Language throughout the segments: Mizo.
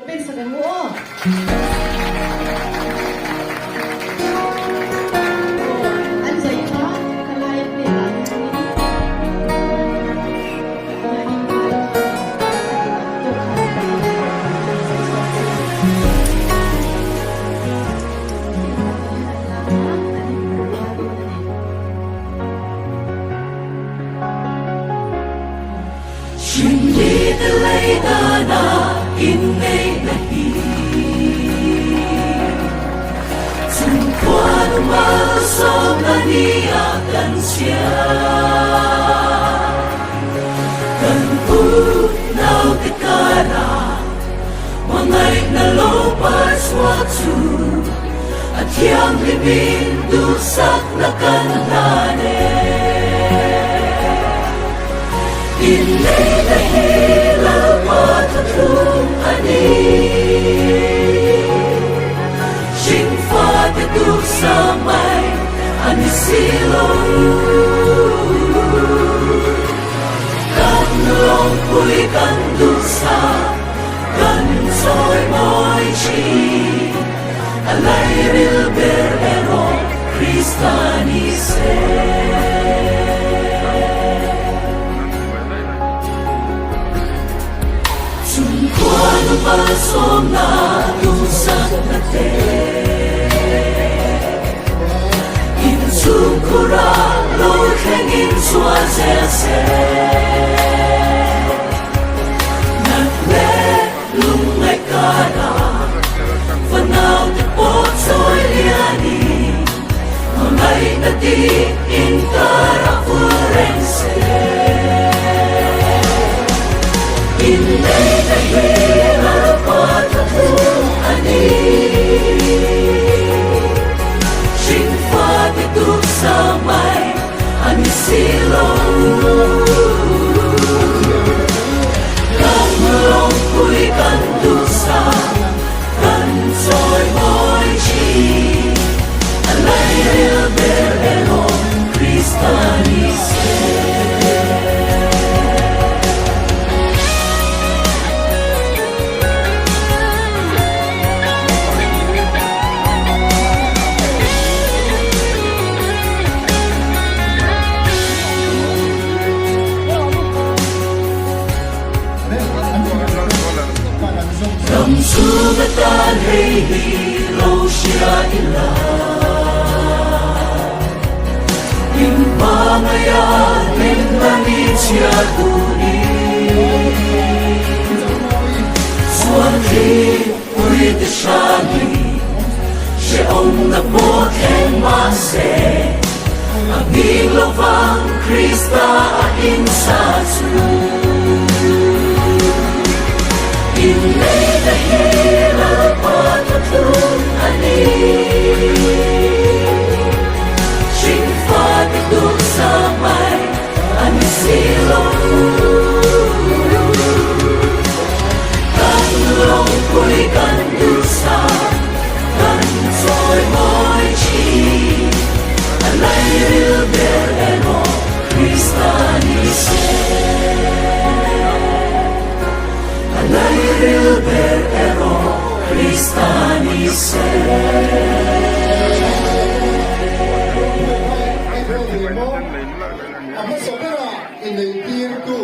Pek sak ang u aw. Aw, an zai kha khalai a pek ah hianin biakinn lai khan a in ang tawk khan an zai chhuak che a. Heng bakah hian an lak a, an inphu a dawn a ni. Hringmite lei dana inneihna hi Chungkhuan malsawmna nia kan chhia. Kan u naute karah hmangaihna lo par chhuak chu a thianghlimin duhsakna kan hlan e. Inneihna hi Lalpa thuthlung a ni. Hringfate duhsa mai a ni si lo. Kan lawmpui kan duhsa kan chawi mawi thin. A lairil ber erawh Krista ni se. Chungkhuanu malsawmna duhsakna te Inchhungkhura lo thlengin chhuah zel se. Nat leh lungngaih karah fanaute pawh chawi lianin hmangaihna dik inkarah vul reng se. Inneihna hi Lalpa thuthlung a ni. Hringfate tuksa mai a ni si lo. Kan lawmpui kan duhsa kan chawi mawi thin. A lairil ber erawh Krista ni se. Ram chhung atan hei hi lo hria ila In hmangaih a hlimna ni chhia duhin Chuan thli pui te hrangin Hrehawmna pawh thleng mahse A nghing lovang Krista a insa chu. Inneihna hi Lalpa thuthlung a ni. Hringfate duhsa mai a ni si lo. Kan lawmpui kan duhsa kan chawi mawi thin. A lairil ber emaw Krista ni se. A lairil ber emaw Krista ni se. A hmasa berah ineitirtu.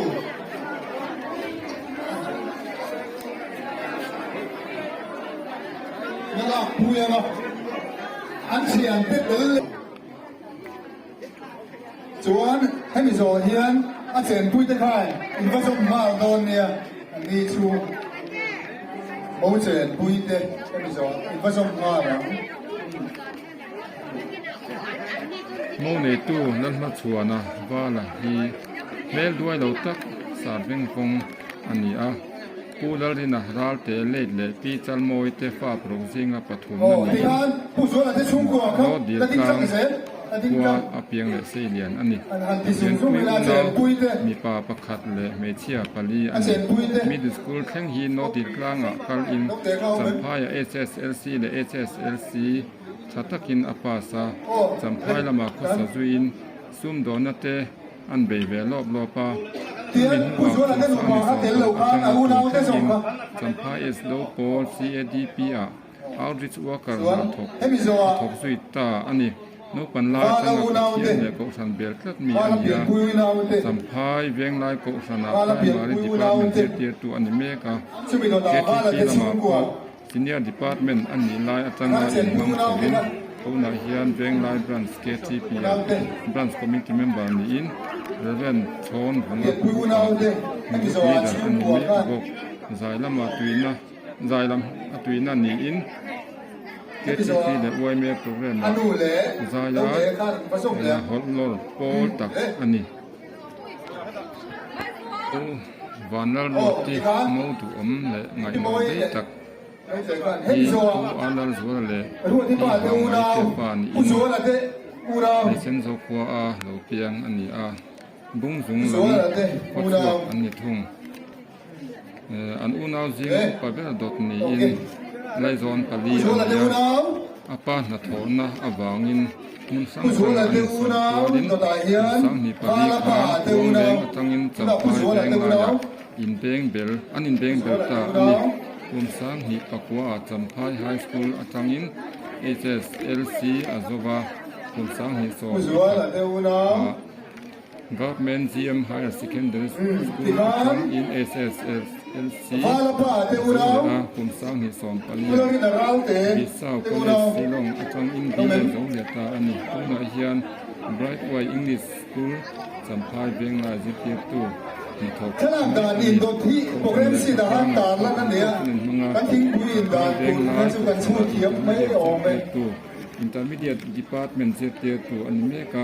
Na lak pui anga an thian te tel leh chuan hemi zawh hian a chenpui te khan in va zawm nghal dawn nia an ni chu mo chenpui te hemi zawh in va zawm nghal ang. Mo neitu Lalhmachhuana Vala hi hmel duai lo tak Sarveng kawng a ni a, Pu Lalrina Ralte late leh Pi Chalmawi te fa paruk zinga pathumna niin Raw dil tlang khua a piang leh seilian a ni. Lianpui unau mipa pakhat leh hmeichhia pali a ni. Middle School thleng hi Naw dil tlangah kal in Champhaiah HSLC leh HSLC Tha takin a pass a, Champhai lamah khawsa zuiin sumdawhna te an bei ve lawp lawp a. Chumi hnuah kum 31 atanga kum thlengin Champhai SDO pawl CADP-ah Outreach Worker hna thawk a thawk zui ta a ni. Naupan lai atanga Pathian leh Kohhran bel tlat mi a ni a. Champhai Venglai Kohhranah Primary Department zirtirtu a ni mek a. KTP lamah pawh Senior Department a nih lai atanga inhmang chhoin tunah hian Venglai Branch KTP ah Branch Committee Member niin Rev. Chhawn Vunga Group-ah Group Leader a ni mek bawk. Zai lama tuina zai lam a tuina niin KTP leh yma Programme ah zaia hawlh lawr pawl tak a ni. Pu Vanlalruati mo duhawm leh ngaihmawh vei tak hi Pu Alalzuala leh Pi Vangaite pa niin Leisenzo khua a lo piang a ni a, Bungzung lam khawchhuak an ni thung. An unau zing upa ber dawt niin Laizawn pali a ni a, a pa hnathawhna avangin hmun hrang hrangah an insawn kualin kum 2004 khan Kuangleng atangin Champhai Venglaiah inbeng bel an inbeng bel ta a ni. Kum 2009 ah Champhai High School atangin HSLC a zo va, kum 2011 ah Government GM Higher Secondary School atang in SSLC a zo leh a, kum 2014 ah Bissau College Shillong atang in BA zo leh ta a ni. Tunah hian Bright Way English School Champhai Venglai zirtirtu hnathawk mek a ni. Kohhran leh khawtlangah pawh hun an hmang a, Champhai Venglai Kohhranah Intermediate zirtirtu Intermediate Department zirtirtu a ni mek a,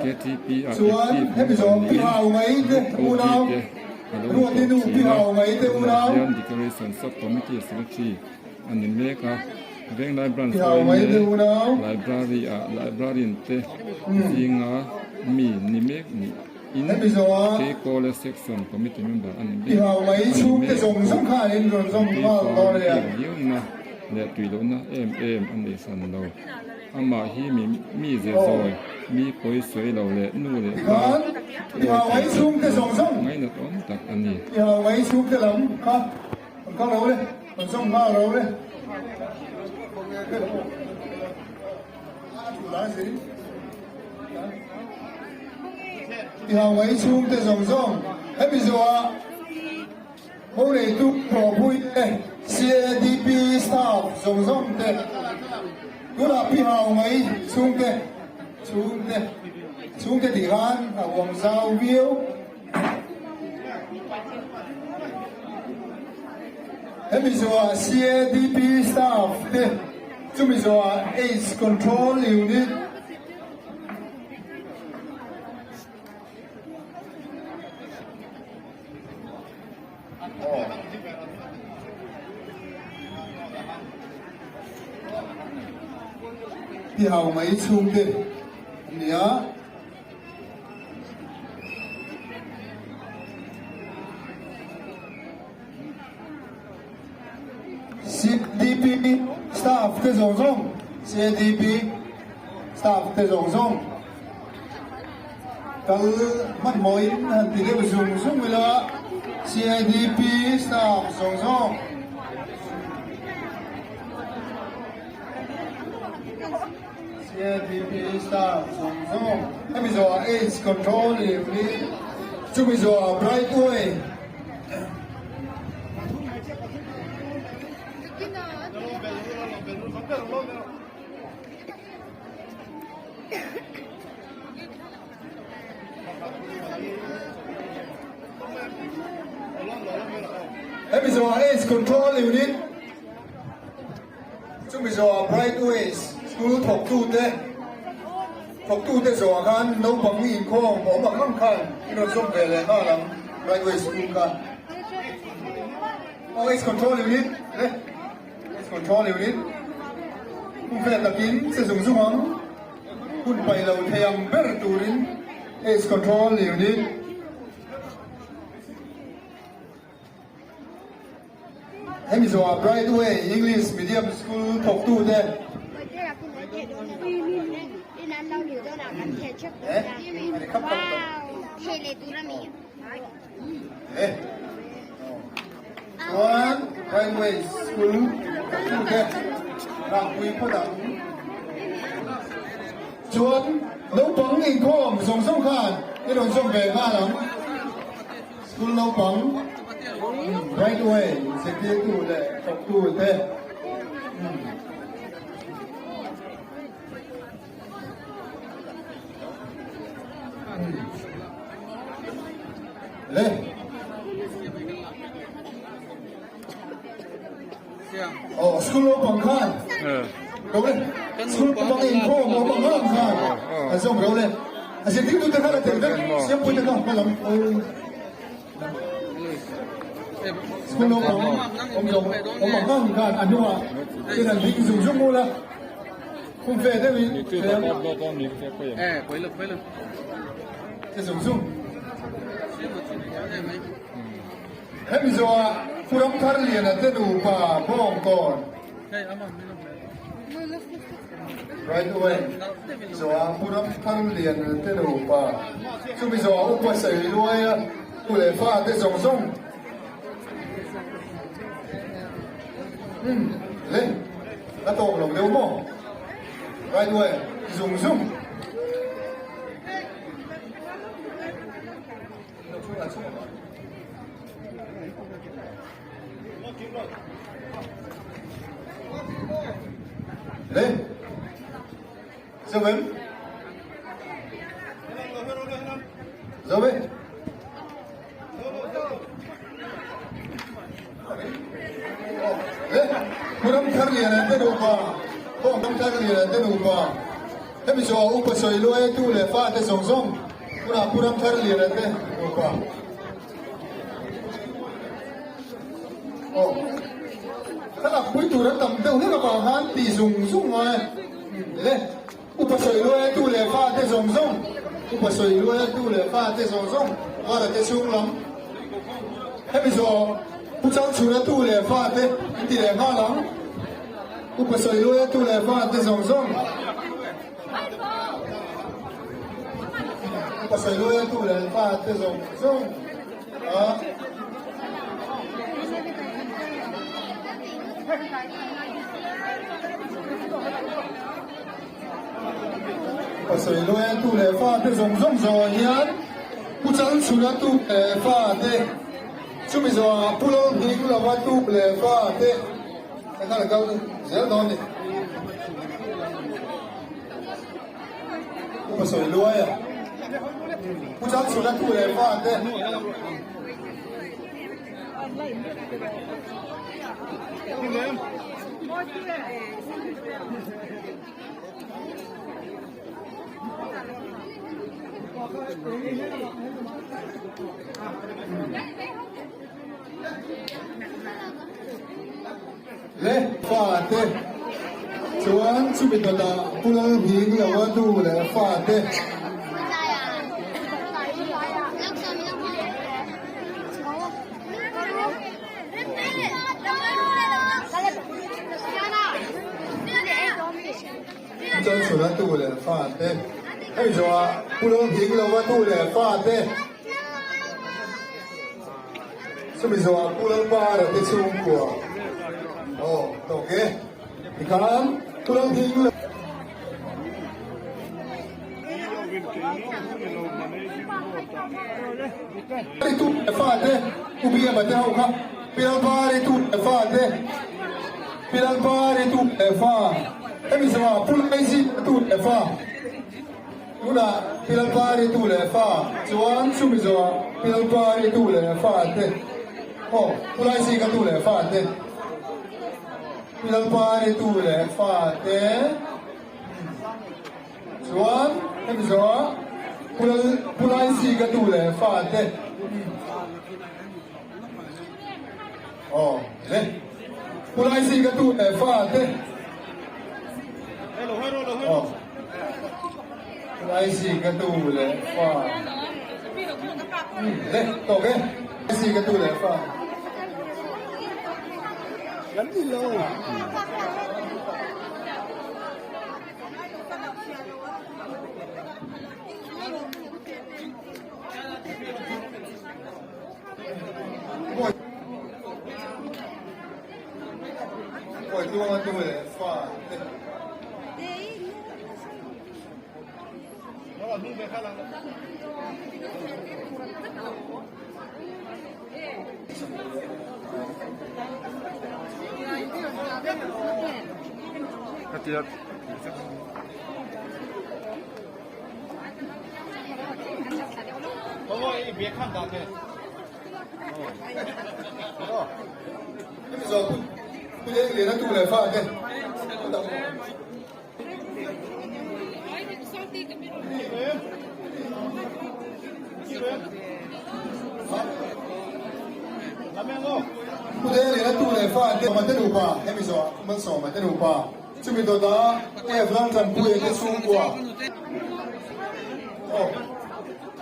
KTP ah active member niin Group OB te a lo ni tawh thin a, tunah hian Decoration Sub Committee Secretary a ni mek a, Venglai Branch yma Library ah Librarian te zinga mi ni mek niin Keikawla Section Committee member a ni mek a ni mek bawk. Tui fai riauna leh tui lohna em em a nei hran lo. Amah hi mi mi ze zawi, mi pawi sawi lo leh nu leh pa thu awi thei tak leh ngainat awm tak a ni. Ho neitu Hlawhpui te, CADP staff zawng zawng te, tunah Pi Hau mai chhungte, chhungte, chhungte tih khan a huam zau viau. Hemi zawhah CADP staff te, chumi zawhah AIDS Control Unit, Ti hau mai chhungte an ni a. CDP staff te zawng zawng CDP staff te zawng zawng Kal hmanhmawhin han ti deuh zung zung ila, CIDP staff zawng zawng. CIDP staff zawng zawng. Hemi zawhah AIDS Control Unit, chumi zawhah Bright Way. Hemi zawhah AIDS Control Unit, chumi zawhah Bright Ways School thawktute, thawktute zawhah khan naupang inkhawm awm ang ang khan in rawn zawm ve leh nghal ang Bright Ways School kha. Aw AIDS Control Unit le. Control Unit, Hun fel takin che zung zung ang, hun paih lo thei ang ber turin AIDS Control Unit, Hemi zawhah Bright Way English Medium School thawktute. Eh, ani khap khap tawh. Eh. Chuan Railway School thawktute rangpui khaw dang chuan naupang inkhawm zawng zawng khan i rawn zawm ve nghal ang. School naupang Railway zirtirtu leh thawktute. Le. Oh, school naupang khan. Ro le. School naupang inkhawm naupang ang khan. An zawm ro le. A zirtirtu te khan a tel vek. Siampui te khan hma lam. School naupang awm zawng awm ang ang khan a hnungah ten an ding zung zung mul a. Khum ve deuhin tlem che zung zung. Hemi zawhah Pu Ramtharliana te nupa Bawngkawn Right away zawhah Pu Ramtharliana te nupa chumi zawhah Upa Sailuaia tu leh fate zawng zawng Umm le a tawk lo deuh maw? Right away zung zung. Le Zo em? Zo em? Le, Pu Ramtharliana te nupa, Pu Ramtharliana te nupa, hemi zawh upa sawi luai tu leh fa te zawng zawng tunah Pu Ramtharliana te nupa. Aw, thlalak pui tur an tam deuh hlek avang khan ti zung zung ngai le. Upa sawi luai tu leh fa te zawng zawng, upa sawi luai tu leh fa te zawng zawng, Vara te chhung lam. Hemi zawh Pu Changchhuna tu leh fa te an ti leh nghal ang. Upa sawi luai tu leh fa te zawng zawng. Upa sawi luai tu leh fa te zawng zawng. A. Upa sawi luai tu leh fa te zawng zawng zawhah hian Pu Chalchhuna tu leh fa te, chumi zawhah Pu Lalhninglova tu leh fa te kan han kal zel dawn a ni. Upa sawi luai a, Pu Chalchhuna tu leh fa te. Le fa te chuan chumi dawtah Pu Lalhingloa nu leh fa te. Changchhuna tu leh fa te, hei zawhah Pu Lalhingloa tu leh fa te, chumi zawhah Pu Lalpara te chhungkua, aw tawk e, tikhan Pu Lalhinglo. Tu leh fa te U Biama te ho kha Pilalpari tu leh fa te Pilalpari tu leh fa hemi zawhah Pu Laizika tu leh fa tunah Pilalpari tu leh fa chuan chumi zawhah Pilalpari tu leh fa te aw Pu Laizika tu leh fa te Pilalpari tu leh fa te. Chuan hemi zawhah Pu Lal Pu Laisika tu leh fa te aw le Pu Laisika tu leh fa te aw Pu Laisika tu leh fa le tawk e Laisika tu leh fa. Khatia Chumi dawta F Laltanpuia te chhungkua aw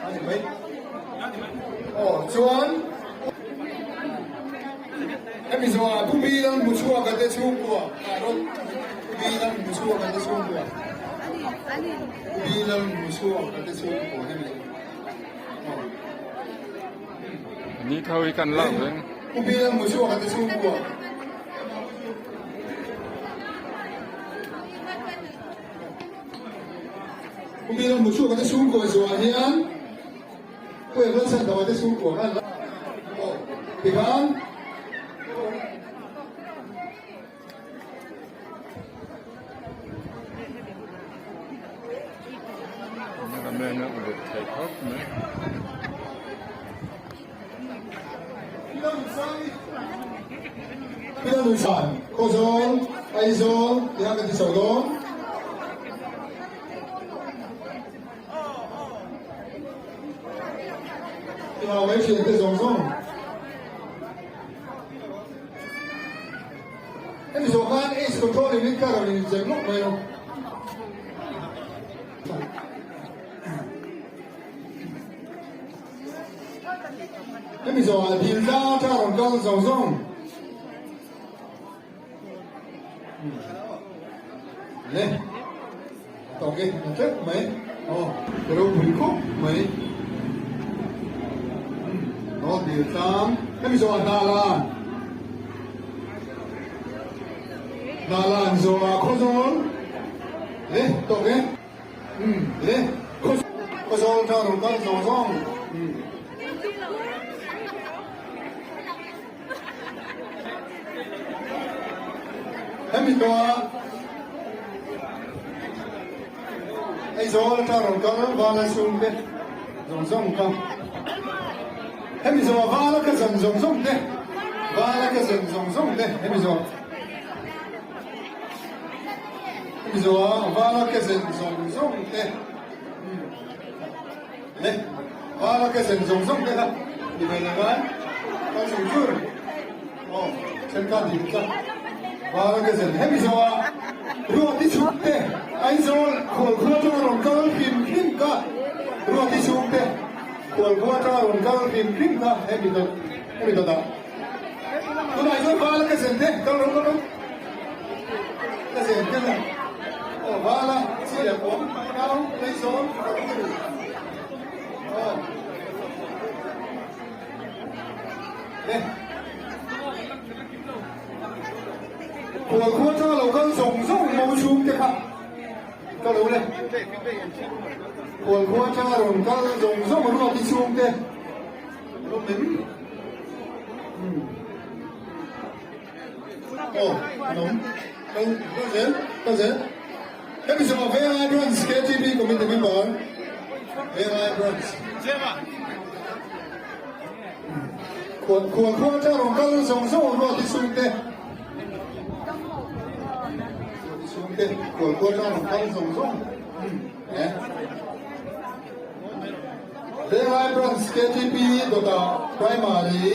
a ni mai aw chuan hemi zawhah Pu Bi Lalhmuchhuaka te chhungkua rawt Pu Bi Lalhmuchhuaka te chhungkua Pu Bi Lalhmuchhuaka te chhungkua hemi aw Ni tho hi kan lak reng. Pu Bi Lalhmuchhuaka te chhungkua. Kumina hmuchhuak te chhungkaw zuah hian Pu England Santama te chhungkaw khan tikhan Ramleng a uluk thei khawp mai. Pilanuisan, Khawzawl, Aizawl tiha kan ti chho dawn. Tihau mai thian te zawng zawng. Hemi zawh khan Ace Control in kha rawn inzem lawk mai lo. Hemi zawhah dil tlang atanga rawn kal zawng zawng le a tawk e a teuh mai aw ka ropui khawp mai aw dil tlang hemi zawhah Hnalan Hnalan zawhah Khawzawl le tawk e. Umm le Khawzawl tha rawn kal zawng zawng umm. Hemi tawha Aizawl tha rawn kal vala chhungte zawng zawng kha hemi zawha vala ka zan zawng zawng te vala ka zan zawng zawng te hemi zawh Mizoa vala ke zen zawng zawng te le vala ke zen zawng zawng te kha ni ve la ngai kan chung chur aw thenkhat ding tlat vala ke zen he Mizoa ruati chhung te Aizawl khualkhua atanga rawn kal hrim hrim kha ruati chhung te khualkhua atanga rawn kal hrim hrim kha hemi dawt hemi dawtah tunah chuan vala ke zen te kal rawh kal rawh. Ka zen tel a, aw vala chiah awm nau Laizawn ka ti ru aw le khual khua atanga lo kal zawng zawng mo chhung te kha ka lo le khual khua atanga rawn kal zawng zawng ruati chhung te rawm em Aw, an awm. Kal, kal zel, kal zel. Hemi zawng ah Venglai Branch KTP Committee Member, Venglai Branch. Khual, khual khua atanga rawn kal zawng zawng awm ruat hi chhungte. Ruat hi chhungte, khual khua atanga rawn kal zawng zawng. Eh. Venglai Branch KTP dawtah Primary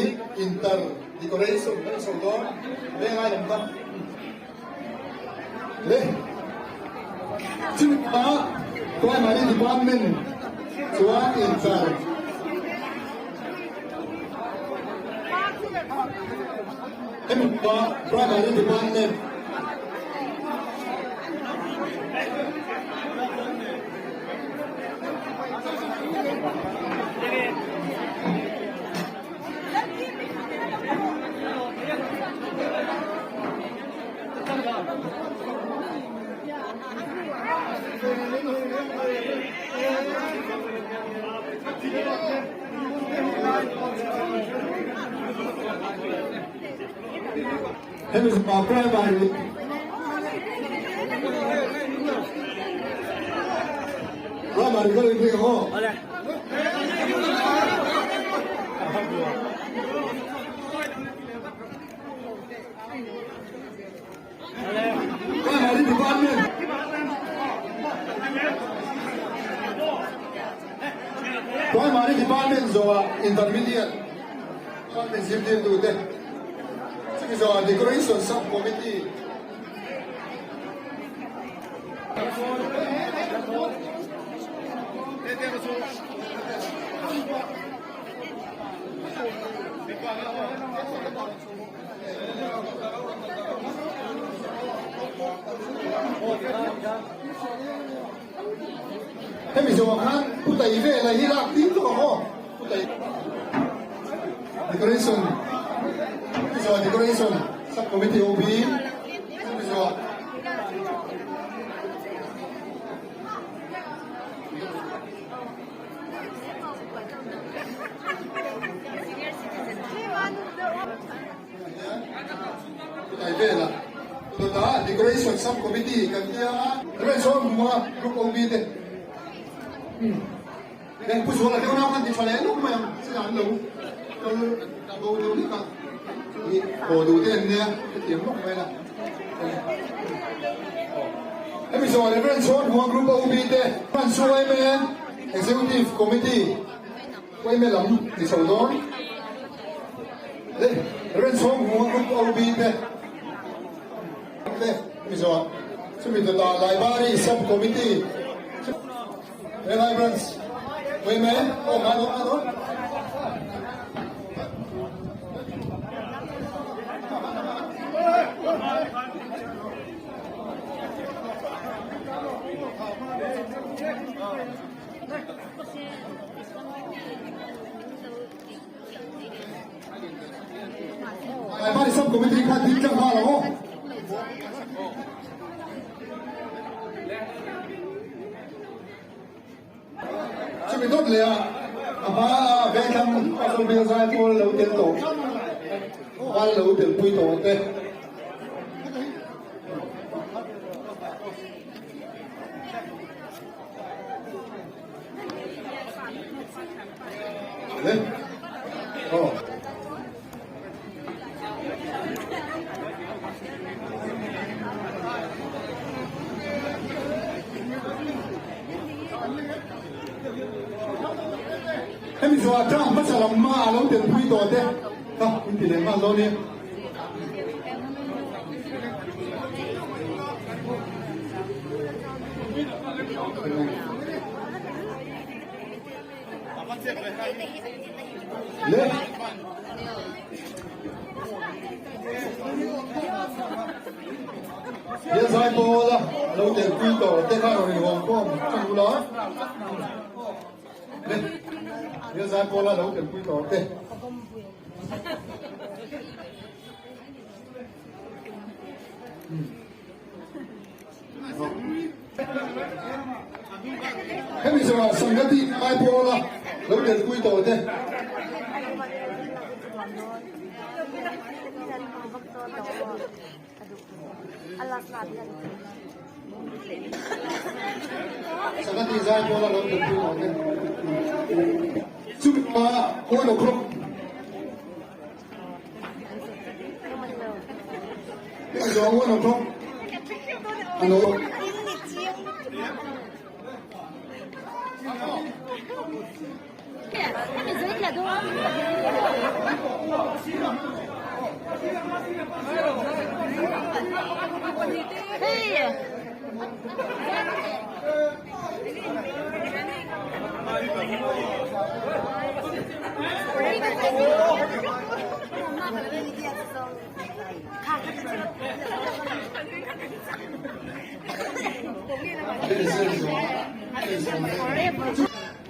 Inter Decoration kan chho dawn veng ai lam kha le chumi primary department chuan intlar hemi pa primary department Hemi zuma primary Primary ka rin ang aw. Primary department. Primary department zawhah intermediate department zirtirtute chumi zawhah decoration sub committee Hemi zawhah khan Pu Tai vela hi lak ding tawh ang aw. Pu Tai Decoration Hemi zawhah Decoration Sub Committee OB Hemi zawhah Tlai velah dawtah Decoration Sub Committee kan tia a, Rev Sawn Hmua Group OB te leh Pu Zuala te unau khan ti tha leh lawk mai ang china an lo kal bo deuh hlek a, i haw duh te an nia hetiang lawk mai la. Hemi zawh Rev Sawn Hmua Group OB te hman chu yma Executive Committee Yma lam ni chho dawn. Le Rinchhawng hmu a group OB te te mi zawh chumi dawtah Library Sub Committee Helai Branch yma aw ngai dawn ngai dawn. Library Sub Committee kha ding tlang nghal ang aw. Chumi dawt leh a a hma a vengthlang Pastor Bill Zai pawl lo tel tawh val lo telpui tawh te. Hemi zawh atang hmasa lam hma a lo telpui tawh te kha in ti leh nghal dawn nia. Le. He zai pawl a lo telpui tawh te kha rawn inhawng khawm a ni ula. Le. He zai pawl a lo telpui tawh te. Hemi zawhah Sangati Aipawla lo telpui tawh te. Sangati Zaipawla lo telpui tawh te. Chumi hma one o'clock. Zawng one o'clock. Ano?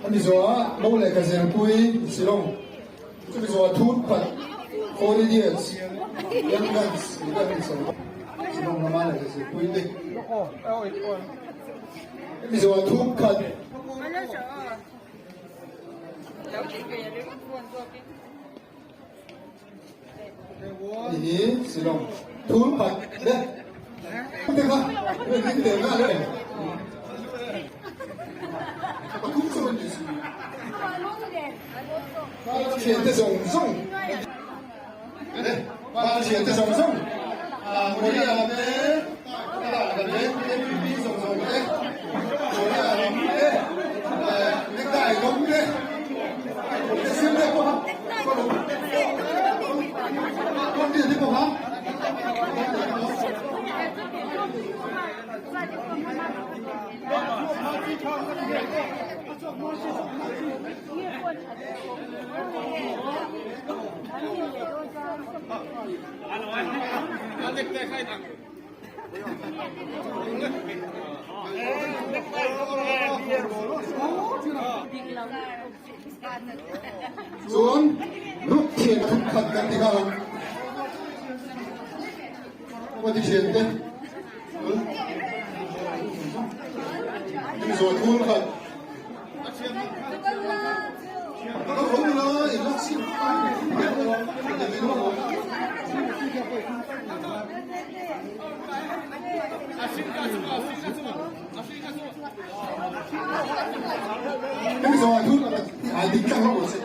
Ami zawhah Mo leh ka zirpui Shillong chumi zawhah Thutpat Four Idiots Young Guns tih te an insawi bawk Shillong lama lehkha zirpui te hemi zawhah Thutpat Tih hi Shillong. Thul khat le te kha in tel nga le pathum chu an ni si. Thian te zawng zawng le pa thian te zawng zawng Moria te te MPP zawng zawng te Moria lam te necktie dawm te sim te pawh kha Chuan ruk thian thum khat kan ti nghal ang. Upa ti thian te Hemi zawh thul khat. Hemi zawh thul khat ai dik tlang lo se.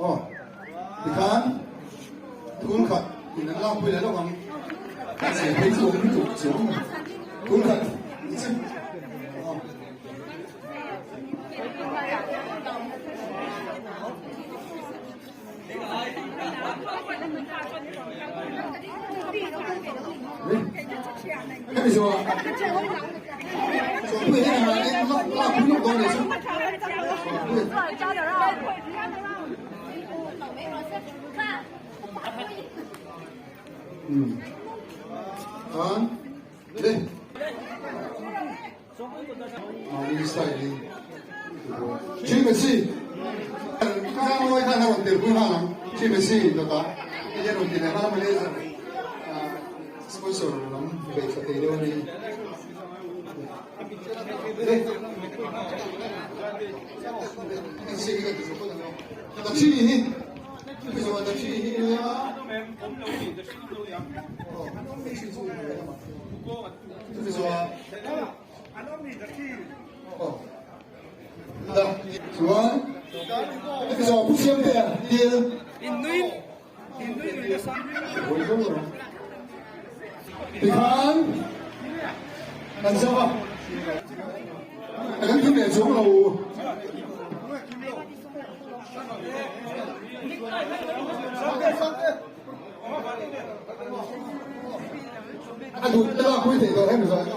Aw, tikhan thul khat in an lakpui leh lawk ang. Chhe phei chu awm lutuk chu. Thul khat ni chu. Aw. Hemi zawh ah Sawmpuia hian a lak pui lawk dawn a nih chu. Umm. Le. Mahni style in Thin Messi Khang khan a rawn tel pui nghal ang Thin Messi dawtah hei hian rawn ti leh nghal a Malaysia sponsor lam bei tha thei deuh a ni. Taxi hi taxi hi Chuan zawh pu siam te dil tikhan kan zo a kan thim leh chuang lo. A duh te lak pui thei tawh em zawh.